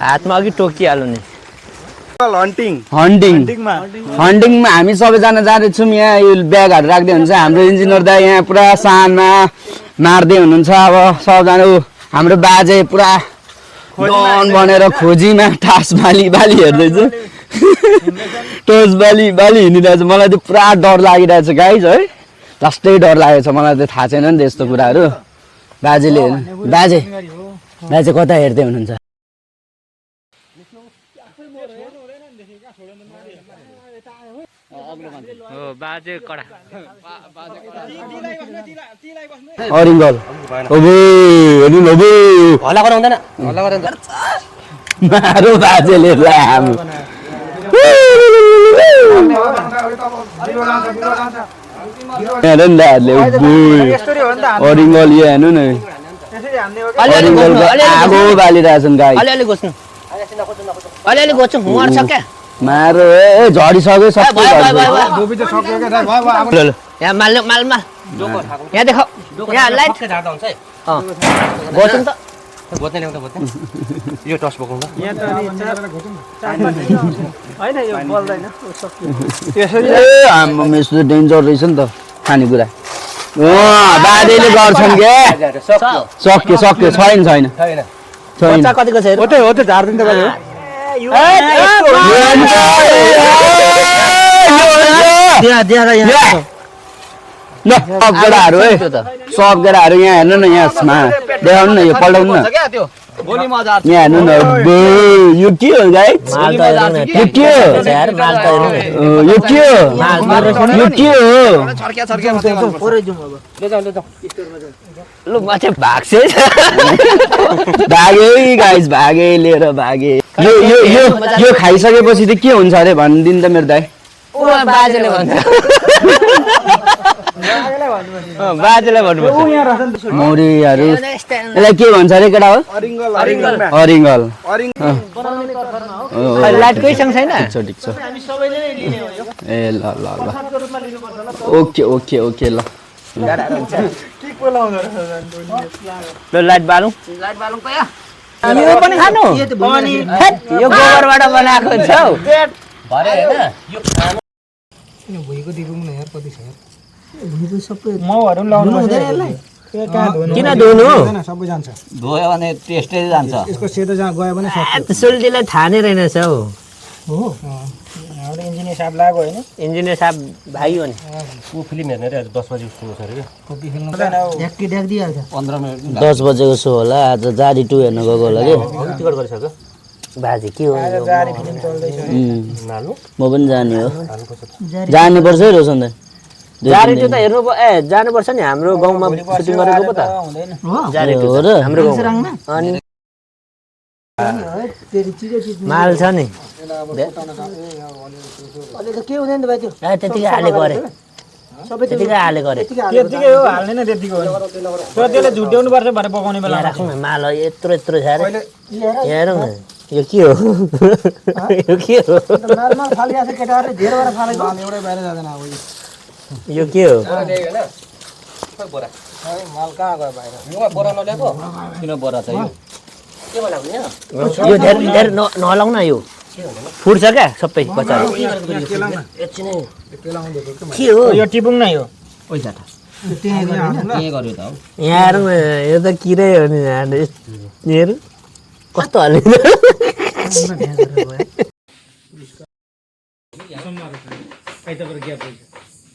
हातमा अघि टोकिहाल्नु नि हन्टिङमा हामी सबैजना जाँदैछौँ यहाँ यो ब्यागहरू राख्दै हुन्छ हाम्रो इन्जिनियर दा यहाँ पुरा सानमा मार्दै हुनुहुन्छ अब सबजना हाम्रो बाजे पुरा डन बनेर खोजीमा टास बाली हेर्दैछु टोस बाली हिँडिरहेछ मलाई त पुरा डर लागिरहेछ गाइज है जस्तै डर लागेको छ मलाई त थाहा छैन नि त यस्तो कुराहरू बाजे कता हेर्दै हुनुहुन्छ अरिङ्गल मारो बाजेले अरिङ्गल यो हेर्नु न अरिङ्गलको आगो बालिरहेछन् गाई अलिअलि गोच्छु मर्छ क्या मारो झडिसक्यो सबै यहाँ माल यहाँ देख यहाँ लाइट गोच्नु त यो टस बोकाउँ यस्तो डेन्जर रहेछ नि त खानेकुरा बाजेले गर्छन् क्या सक्यो छैन कतिको छ झारिदिनु त सब केटाहरू है सब केटाहरू यहाँ हेर्नु न यहाँमा देखाउनु न यो पल्टाउनु न यहाँ हेर्नु न यो के हो गाइस यो के हो लु म चाहिँ भाग्छु भागे गाइस भागे लिएर भागे यो खाइसकेपछि त के हुन्छ अरे भनिदिनु त मेरो दाइ बाजेले भन्छ बाजेलाई भन्नुपर्छ मौरीहरू यसलाई के भन्छ अरे केटा हो अरिङ्गल लाइट कोही सँग छैन ठिक छ ए ल ओके ल लाइट बालौँ यो पनि खानु यो गोबरबाट बनाएको छ हौ भुइँको दिगौँ न यार कति छ भुइँको सबै माउहरू पनि लाउनु पर्छ यसलाई किन धुनु सबै जान्छ धोयो भने टेस्टै जान्छ यसको सेतो जहाँ गयो भने सक्छ सुल्टीलाई थाहा नै रहेनछ हौ हो हाम्रो इन्जिनियर साहब लाग्यो हैन इन्जिनियर साहब भाइ हो नि को फिल्म हेर्ने रे 10 बजे उठ्नु छ रे कति फिल्म ढ्याक्की दिइहाल्छ 15 मिनेट 10 बजेको सो होला आज जारी 2 हेर्न गएको होला के टिकट गरिसक्यो बाजे के हो जारी फिल्म चल्दैछ नाल्नु म पनि जाने हो जानु पर्छ है रोशन दाइ जारी त्यो त हेर्नु जानु पर्छ नि हाम्रो गाउँमा सुटिङ गरेको पो त जारी हो र हाम्रो गाउँमा अनि माल छ नि अहिले त के हुँदैन भाइ त्यो त्यतिकै हालेको अरे त्यतिकै हालेको अरे त्यतिकै हो हाल्ने नै त्यतिकै हो तर त्यसले झुट्याउनु पर्छ भरे पकाउने बेला राखौँ न माल यत्रो छ अरे हेरौँ न यो के हो यो के हो नर्मल फालिया छ केटाहरुले धेरै भएर फालेको माल एउटै बाहिर जादैन अब यो के हो बोरा माल कहाँ गयो बाहिर यो बोरा नल्याएको किन बोरा चाहियो के बनाउने यो धेरै नलाउँ न यो फुट्छ क्या सबै बच्चाहरू के हो यो टिपुङ न यो पैसा त के गर्यो त यहाँ हेरौँ न यो त किरै हो नि हेरौँ कस्तो हाल्ने